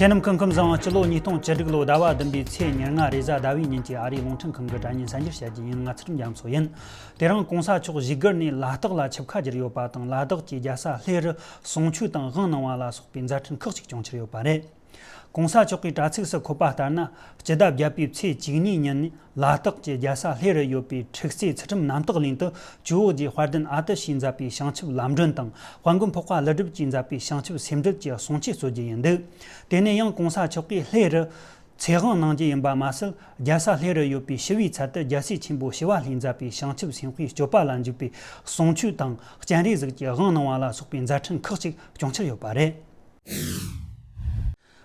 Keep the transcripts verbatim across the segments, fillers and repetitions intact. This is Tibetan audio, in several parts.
ཁྱེད་རྣམས་སྐུ་ཁམས་བཟང་། སྤྱི་ལོ་ཉིས་སྟོང་བཅུ་དྲུག་ལོ་ཟླ་བ་བདུན་པའི་ཚེས་ཉེར་ལྔ་རེས་གཟའ་ཟླ་བའི་ཉིན་གྱི་ཨ་རིའི་རླུང་འཕྲིན་ཁང་གི་དྲ་བརྙན་གསར་འགྱུར་བཤད་རྒྱུ་ཡིན། ང་ཚེ་རིང་རྒྱ་མཚོ་ཡིན། དེ་རིང་གོང་ས་མཆོག་བཞུགས་སྒར་ནས་ལ་དྭགས་ལ་ཆིབས་ཁ་བསྒྱུར་ཡོད་པ་དང་། ལ་དྭགས་ཀྱི་རྒྱལ་ས་ལྷེ་རུ་གསུང་ཆོས་དང་དབང་གནང་བ་ལ་སོགས་པའི་མཛད་འཕྲིན་ཁག་ཅིག་བྱུང་ཁྱེར་ཡོད་པ་རེད། གོང་ས་མཆོག་གིས་དྲ་ཚིགས་སུ་འཁོད་པ་ལྟར་ན། སྤྱི་ཟླ་བརྒྱད་པའི་ཚེས་བཅུ་གཉིས་ཉིན་ནས་ལ་དྭགས་ཀྱི་རྒྱལ་ས་ལྷེ་རུ་ཡོད་པའི་ཁྲུག་རྩེ་ཚུལ་ཁྲིམས་རྣམ་དག་གླིང་དུ་ཇོ་བོ་རྗེ་དཔལ་ལྡན་ཨ་ཏི་ཤས་མཛད་པའི་བྱང་ཆུབ་ལམ་སྒྲོན་དང་། དཔལ་མགོན་འཕགས་པ་ཀླུ་སྒྲུབ་ཀྱིས་མཛད་པའི་བྱང་ཆུབ་སེམས་འགྲེལ་གྱི་གསུང་ཆོས་གསོལ་རྒྱུ་ཡིན་འདུག་དེ་ནས་ཡང་གོང་ས་མཆོག་གིས་ལྷེ་རུ་ཚེ་དབང་གནང་རྒྱུ་ཡིན་པ་མ་ཟད། རྒྱལ་ས་ལྷེ་རུ་ཡོད་པའི་ཞི་བའི་ཚལ་དུ་རྒྱལ་སྲས་ཆེན་པོ་ཞི་བ་ལྷས་མཛད་པའི་བྱང་ཆུབ་སེམས་དཔའི་སྤྱོད་པ་ལ་འཇུག་པའི་གསུང་ཆོས་དང་སྤྱན་རས་གཟིགས་ཀྱི་དབང་གནང་བ་ལ་སོགས་པའི་མཛད་འཕྲིན་ཁག་ཅིག་བྱུང་ཁྱེར་ཡོད་པ་རེད།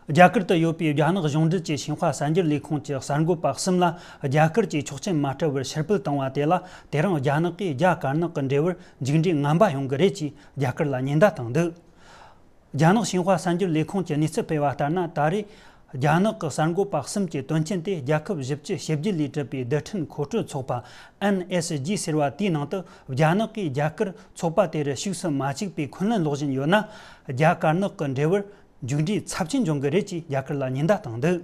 རྒྱ་གར་དུ་ཡོད་པའི་རྒྱ་ནག་གཞུང་འབྲེལ་གྱི་ཞིན་ཧྭ་གསར་འགྱུར་ལས་ཁུངས་ཀྱི་གསར་འགོད་པ་གསུམ་ལ་རྒྱ་གར་གྱི་ཆོག་མཆན་མ་སྤྲད་པར་ཕྱིར་འབུད་བཏང་བ་དེ་ལ། དེ་རིང་རྒྱ་ནག་གིས་རྒྱ་དཀར་ནག་གི་འབྲེལ་བར་མཇུག་འབྲས་ངན་པ་ཡོང་གི་རེད་ཅེས་རྒྱ་གར་ལ་ཉེན་བརྡ་བཏང་འདུག་རྒྱ་ནག་ཞིན་ཧྭ་གསར་འགྱུར་ལས་ཁུངས་ཀྱིས་གནས་ཚུལ་སྤེལ་བ་ལྟར་ན། ད་རེས་རྒྱ་ནག་གི་གསར་འགོད་པ་གསུམ་གྱི་དོན་རྐྱེན་དེ། རྒྱལ་ཁབ་བཞི་བཅུ་ཞི་བརྒྱད་ལས་གྲུབ་པའི་རྡུལ་ཕྲན་མཁོ་སྤྲོད་ཚོགས་པ་ཨེན་ཨེས་ཇི་ཟེར་བ་དེའི་ནང་དུ། རྒྱ་ནག་གིས་རྒྱ་གར་ཚོགས་པ་དེར་ཞུགས་སུ་མ་བཅུག་པའི་འཁོན་ལན་སློག་བཞིན་ཡོད་ན། རྒྱ་དཀར་ནག་གི་འབྲེལ་བར་མཇུག་འབྲས་ཚབས་ཆེན་འབྱུང་གི་རེད་ཅེས་རྒྱ་གར་ལ་ཉེན་བརྡ་བཏང་འདུག་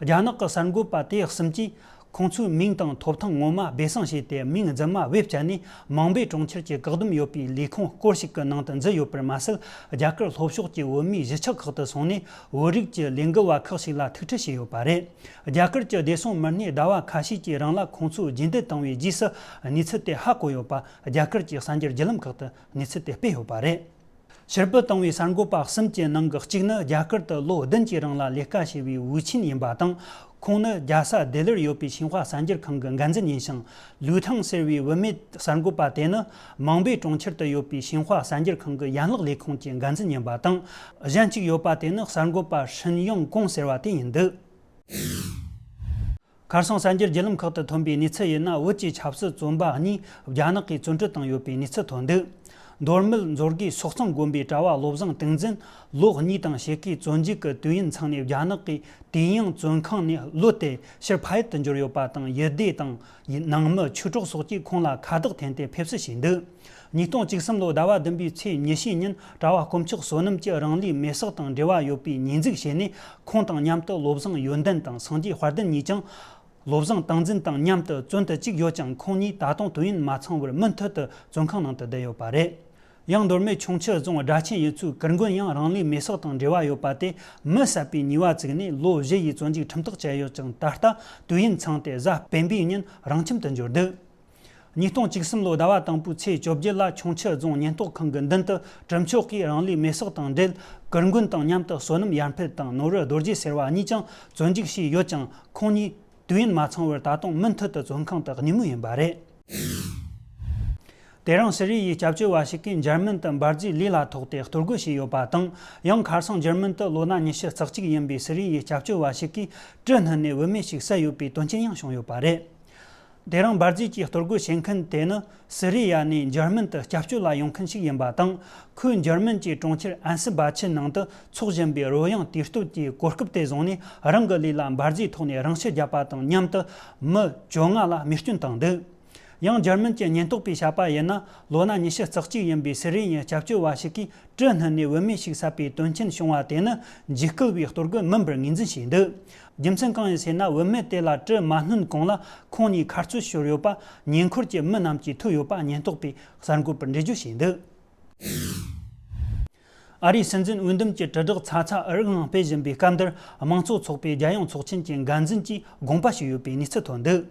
རྒྱ་ནག་གི་གསར་འགོད་པ་དེ་གསུམ་གྱིས། ཁོང་ཚོའི་མིང་དང་ཐོབ་ཐང་ངོ་མ་སྦས་གསང་བྱས་ཏེ། མིང་རྫུན་མ་བེད་སྤྱད་ནས། མང་སྦས་གྲོང་ཁྱེར་གྱི་བཀག་སྡོམ་ཡོད་པའི་ལས་ཁུངས་སྐོར་ཞིག་གི་ནང་དུ་འཛུལ་ཡོད་པར་མ་ཟད། རྒྱ་གར་ལྷོ་ཕྱོགས་ཀྱི་བོད་མིའི་གཞིས་ཆགས་ཁག་ཏུ་སོང་ནས། བོད་རིགས་ཀྱི་ལས་འགུལ་བ་ཁག་ཞིག་ལ་ཐུག་འཕྲད་བྱས་ཡོད་པ་རེད། རྒྱ་གར་གྱི་བདེ་སྲུང་མི་སྣས་ཟླ་བ་ཁ་ཤས་ཀྱི་རིང་ལ་ཁོང་ཚོ་རྗེས་འདེད་བཏང་བའི་རྗེས་སུ། གནས་ཚུལ་དེ་ཧ་གོ་ཡོད་པ། རྒྱ་གར་གྱི་གསར་འགྱུར་བརྒྱུད་ལམ་ཁག་ཏུ་གནས་ཚུལ་དེ་སྤེལ་ཡོད་པ་རེད། ཕྱིར་འབུད་བཏང་བའི་གསར་འགོད་པ་གསུམ་གྱི་ནང་གི་གཅིག་ནི། རྒྱ་གར་དུ་ལོ་བདུན་གྱི་རིང་ལ་ལས་ཀ་བྱས་པའི་ཝུའུ་ཆིན་ཡིན་པ་དང་། ཁོང་ནི་རྒྱལ་ས་ལྡི་ལིར་ཡོད་པའི་ཞིན་ཧྭ་གསར་འགྱུར་ཁང་གི་འགན་འཛིན་ཡིན་ཞིང་། ལུའུ་ཐང་ཟེར་བའི་བུད་མེད་གསར་འགོད་པ་དེ་ནི། མང་སྦས་གྲོང་ཁྱེར་དུ་ཡོད་པའི་ཞིན་ཧྭ་གསར་འགྱུར་ཁང་གི་ཡན་ལག་ལས་ཁུངས་ཀྱི་འགན་འཛིན་ཡིན་པ་དང་། གཞན་གཅིག་ཡོད་པ་དེ་ནི། གསར་འགོད་པ་ཧྲིན་ཡོང་ཀུང་ཟེར་བ་དེ་ཡིན་འདུག་ཁ་སང་གསར་འགྱུར་བརྒྱུད་ལམ་ཁག་ཏུ་ཐོན་པའི་གནས་ཚུལ་ཡིན་ན། བོད་ཀྱི་ཆབ་སྲིད་བཙོན་པ་གཉིས་རྒྱ་ནག་གིས་བཙོན་ཁྲིད་བཏང་ཡོད་པའི་གནས་ཚུལ་ཐོན་འདུག་མདོ་སྨད་མཛོད་དགེ་སོག་གཙང་དགོན་པའི་གྲྭ་བ་བློ་བཟང་ཏིང་འཛིན། ལོ་གཉིས་དང་ཕྱེད་ཀའི་བཙོན་འཇུག་གི་དུས་ཡུན་ཚང་ནས། རྒྱ་ནག་གི་ཏེ་དབྱང་བཙོན་ཁང་ནས་གློད་དེ། ཕྱིར་ཕ་ཡུལ་དུ་འབྱོར་ཡོད་པ་དང་། ཡུལ་སྡེ་དང་ནང་མི་ཆོས་གྲོགས་སོགས་ཀྱིས་ཁོང་ལ་ཁ་བཏགས་འཐེན་ཏེ་ཕེབས་བསུ་བྱས་འདུག་ཉིས་སྟོང་བཅུ་གསུམ་ལོ་ཟླ་བ་བདུན་པའི་ཚེས་ཉི་ཤུའི་ཉིན། གྲྭ་བ་དཀོན་མཆོག་བསོད་ནམས་ཀྱིས་རང་ལུས་མེར་སྲེག་དང་འབྲེལ་བ་ཡོད་པའི་ཉེས་འཛུགས་བྱས་ནས། ཁོང་དང་མཉམ་དུ་བློ་བཟང་ཡོན་ཏན་དང་སངས་རྒྱས་དཔལ་ལྡན་གཉིས་ཀྱང་། བློ་བཟང་ཏིང་འཛིན་དང་མཉམ་དུ་བཙོན་དུ་བཅུག་ཡོད་ཀྱང་། ཁོང་གཉིས་ད་དུང་དུས་ཡུན་མ་ཚང་བར་མུ་མཐུད་དུ་བཙོན་ཁང་ནང་དུ་བསྡད་ཡོད་པ་རེད། ཡང་མདོ་སྨད་ཁྱུང་མཆུ་རྫོང་སྦྲ་ཆེན་ཡུལ་ཚོའི་གུར་མགོན་ཡང་རང་ལུས་མེར་སྲེག་དང་འབྲེལ་བ་ཡོད་པ་དེ། མི་བསད་པའི་ཉེས་པ་བཙུགས་ནས་ལོ་བཞི་ཡི་བཙོན་འཇུག་ཁྲིམས་ཐག་བཅད་ཡོད་ཀྱང་། ད་ལྟ་དུས་ཡུན་ཚང་སྟེ་གཟའ་སྤེན་པའི་ཉིན་རང་ཁྱིམ་དུ་འབྱོར་འདུག་ཉིས་སྟོང་བཅུ་གསུམ་ལོ་ཟླ་བ་དང་པོའི་ཚེས་བཅོ་བརྒྱད་ལ་ཁྱུང་མཆུ་རྫོང་ཉེན་རྟོག་ཁང་གི་མདུན་དུ། གྲུབ་མཆོག་གིས་རང་ལུས་མེར་སྲེག་དང་འབྲེལ། གུར་མགོན་དང་མཉམ་དུ་བསོད་ནམས་ཡར་འཕེལ་དང་ནོར་བུ་རྡོ་རྗེ་ཟེར་བ་གཉིས་ཀྱང་བཙོན་འཇུག་བྱས་ཡོད་ཀྱང་། ཁོང་གཉིས་དུས་ཡུན་མ་ཚང་བར་ད་དུང་མུ་མཐུད་དུ་བཙོན་ཁང་དུ་གནས་མུས་ཡིན་པ་རེད། དེ་རིང་སི་རི་ཡའི་སྐྱབས་བཅོལ་བ་ཞིག་གིས་འཇར་མན་དུ་འབར་རྫས་ལུས་ལ་ཐོགས་ཏེ་གཏོར་རྒོལ་བྱས་ཡོད་པ་དང་། ཡང་ཁ་སང་འཇར་མན་དུ་ལོ་ན་ཉི་ཤུ་རྩ་གཅིག་ཡིན་པའི་སི་རི་ཡའི་སྐྱབས་བཅོལ་བ་ཞིག་གིས་གྲི་སྣུན་ནས་བུད་མེད་ཞིག་བསད་ཡོད་པའི་དོན་རྐྱེན་ཡང་བྱུང་ཡོད་པ་རེད། དེ་རིང་འབར་རྫས་ཀྱི་གཏོར་རྒོལ་བྱེད་མཁན་དེ་ནི་སི་རི་ཡ་ནས་འཇར་མན་དུ་སྐྱབས་བཅོལ་ལ་ཡོང་མཁན་ཞིག་ཡིན་པ་དང་། ཁོས་འཇར་མན་གྱི་གྲོང་ཁྱེར་ཨན་སི་བྷ་ཆི་ནང་དུ་འཚོགས་བཞིན་པའི་རོལ་དབྱངས་དུས་སྟོན་གྱི་གོ་སྐབས་དེ་བཟུང་ནས། རང་གི་ལུས་ལ་འབར་རྫས་ཐོགས་ནས་རང་ཤི་བརྒྱབ་པ་དང་མཉམ་དུ་མི་བཅོ་ལྔ་ལ་རྨས་སྐྱོན་བཏང་འདུག་ཡང་འཇར་མན་གྱི་ཉེན་རྟོག་པས་བཤད་པ་ཡིན་ན། ལོ་ན་ཉི་ཤུ་རྩ་གཅིག་ཡིན་པའི་སི་རི་ཡའི་སྐྱབས་བཅོལ་བ་ཞིག་གིས་གྲི་སྣུན་ནས་བུད་མེད་ཞིག་བསད་པའི་དོན་རྐྱེན་བྱུང་བ་དེ་ནི་འཇིགས་སྐུལ་བའི་གཏོར་རྒོལ་མིན་པར་ངོས་འཛིན་བྱས་འདུག་རྒྱུ་མཚན་གང་ཡིན་ཟེར་ན། བུད་མེད་དེ་ལ་གྲི་མ་སྣུན་གོང་ལ་ཁོང་གཉིས་མཁར་སྐྱོད་ཤོར་ཡོད་པ། ཉེ་འཁོར་གྱི་མི་རྣམས་ཀྱིས་ཐོས་ཡོད་པ་ཉེན་རྟོག་པས་གསར་འགོད་པར་འགྲེལ་བརྗོད་བྱས་འདུག་ཨ་རིའི་སྲིད་འཛིན་འོས་འདེམས་ཀྱི་དྲིལ་བསྒྲགས་ཚ་ཚ་འུར་འུར་ངང་སྤེལ་བཞིན་པའི་སྐབས་འདིར། དམངས་གཙོ་ཚོགས་པའི་རྒྱལ་ཡོངས་ཚོགས་ཆེན་གྱི་འགན་འཛིན་གྱིས་དགོངས་པ་ཞུས་ཡོད་པའི་གནས་ཚུལ་ཐོན་འདུག་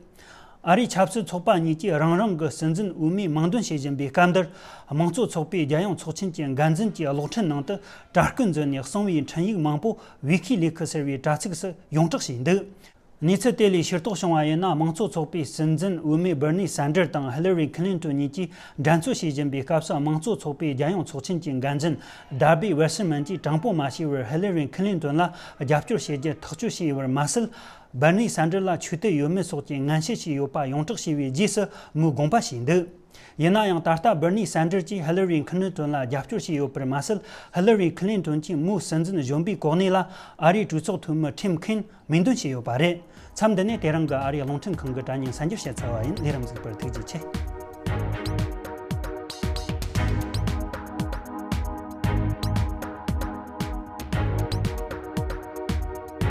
ཨ་རིའི་ཆབ་སྲིད་ཚོགས་པ་གཉིས་ཀྱིས་རང་རང་གི་སྲིད་འཛིན་འོས་མི་མིང་འདོན་བྱེད་བཞིན་པའི་སྐབས་འདིར། དམངས་གཙོ་ཚོགས་པའི་རྒྱལ་ཡོངས་ཚོགས་ཆེན་གྱི་འགན་འཛིན་གྱི་གློག་འཕྲིན་ནང་དུ་དྲ་སྐུལ་མཛད་ནས་གསང་བའི་འཕྲིན་ཡིག་མང་པོ་ཝི་ཁི་ལི་ཁི་ཟེར་བའི་དྲ་ཚིགས་སུ་ཡོངས་གྲགས་བྱས་འདུག་གནས་ཚུལ་དེ་ལས་ཤེས་རྟོགས་བྱུང་བ་ཡིན་ན། དམངས་གཙོ་ཚོགས་པའི་སྲིད་འཛིན་འོས་མི་བྷར་ནི་སན་ཌར་དང་ཧི་ལ་རི་ཁི་ལིན་ཏོན་གཉིས་ཀྱིས་འགྲན་རྩོད་བྱེད་བཞིན་པའི་སྐབས་སུ། དམངས་གཙོ་ཚོགས་པའི་རྒྱལ་ཡོངས་ཚོགས་ཆེན་གྱི་འགན་འཛིན་ཌར་བྷི་ཝེ་སི་མན་གྱིས་དྲང་པོ་མ་བྱས་པར་ཧི་ལ་རི་ཁི་ལིན་ཏོན་ལ་རྒྱབ་སྐྱོར་བྱེད་རྒྱུ་ཐག་གཅོད་བྱས་ཡོད་པར་མ་ཟད། བྷར་ནི་སན་ཌར་ལ་ཆོས་དད་ཡོད་མེད་སོགས་ཀྱི་ངན་བཤད་བྱས་ཡོད་པ་ཡོངས་གྲགས་བྱས་པའི་རྗེས་སུ་མོས་དགོངས་པ་ཞུས་འདུག་ཡིན་ན་ཡང་། ད་ལྟ་བྷར་ནི་སན་ཌར་གྱིས་ཧི་ལ་རི་ཁི་ལིན་ཏོན་ལ་རྒྱབ་སྐྱོར་བྱས་ཡོད་པར་མ་ཟད། ཧི་ལ་རི་ཁི་ལིན་ཏོན་གྱིས་མོའི་སྲིད་འཛིན་གཞོན་པའི་གོ་གནས་ལ་ཨ་རིའི་གྲོས་ཚོགས་འཐུས་མི་ཁྲིམ་ཁིན་མིང་འདོན་བྱས་ཡོད་པ་རེད། མཚམས་འདི་ནས་དེ་རིང་གི་ཨ་རིའི་རླུང་འཕྲིན་ཁང་གི་དྲ་བརྙན་གསར་འགྱུར་བཤད་ཚར་བ་ཡིན། ལས་རིམ་གཟིགས་པར་ཐུགས་རྗེ་ཆེ།